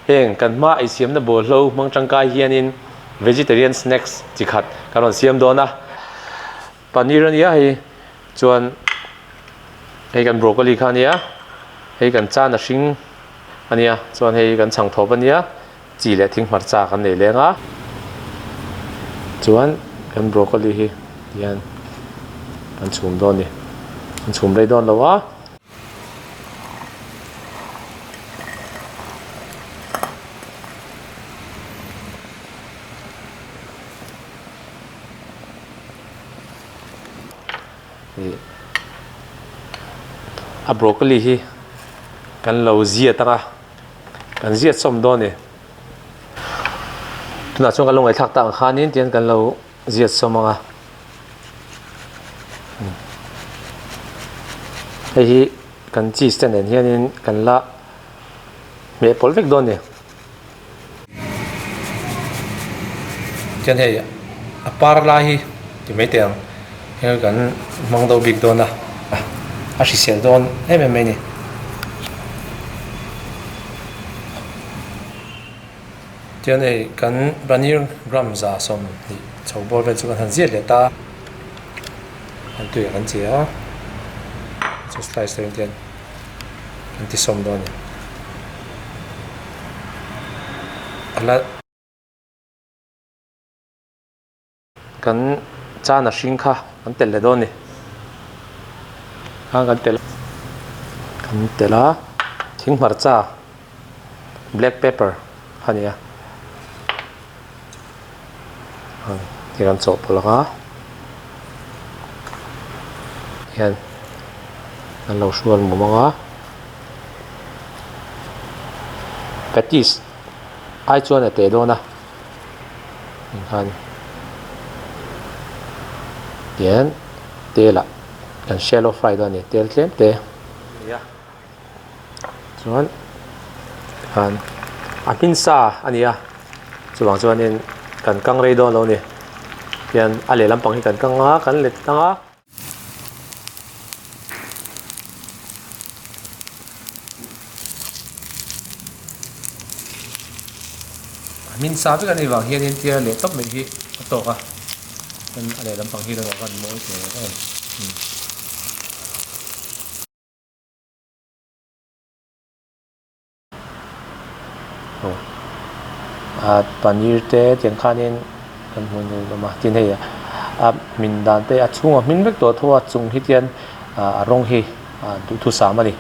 Heng kan hma ei siamna bawlhlo hmang tangkai hianin vegetarian snacks chi khat kan rawn siam dawn a. Paneer a nia hei chuan hei kan broccoli kha a nia, hei kan chana hring a nia, chuan hei kan chhangthawp a nia, chi leh thing hmarcha kan nei leng a. Chuan kan broccoli hi tihian kan chhum dawn a ni, kan chhum rei dawn lo a. A broccoli hi kan lo ziat ang a kan ziat sawm dawn a ni tunah chuan kan lo ngaihthlak tak ang khanin tihian kan lo ziat sawm ang a hei hi kan cheese te nen hianin kan la hmeh pawlh vek dawn a ni. Chuan hei a par lai hi ti mai teh ang heng kan hmang deuh bik dawn a a hrisel dawn em em mai a ni. Chuan hei kan paneer gram 120 chho bawr vel chu kan han ziat leh ta a an tuiah kan che a chu slice te hian kan ti sawm dawn a ni. Kan chana hring kha kan telh leh dawn a ni khan kan telh kan telh a thing hmarcha black pepper a ni a ti kan chawhpawlh ang a hian an lo hrual mum ang a patties ai chuan a teh dawn a engkhan tian tel ah kan shallow fry dawn a ni tel tlem te a chuan khan a hmin sa a ni a chuvang chuanin kan kang rei dawn lo a ni tian a lehlam pang hi kan kang a kan let ang a. Hmin sa vek a nih vang hianin tia leh tawp mai hi a tawk a chuan a lehlam pang hi erawh khan mawi hle a ni. Aw paneer te tiang khanin kan hmu ngei hlawm a tin hei a hmin dan te a chhungah hmin vek tawh tho a chung hi tian a rawng hi duhthusam a ni.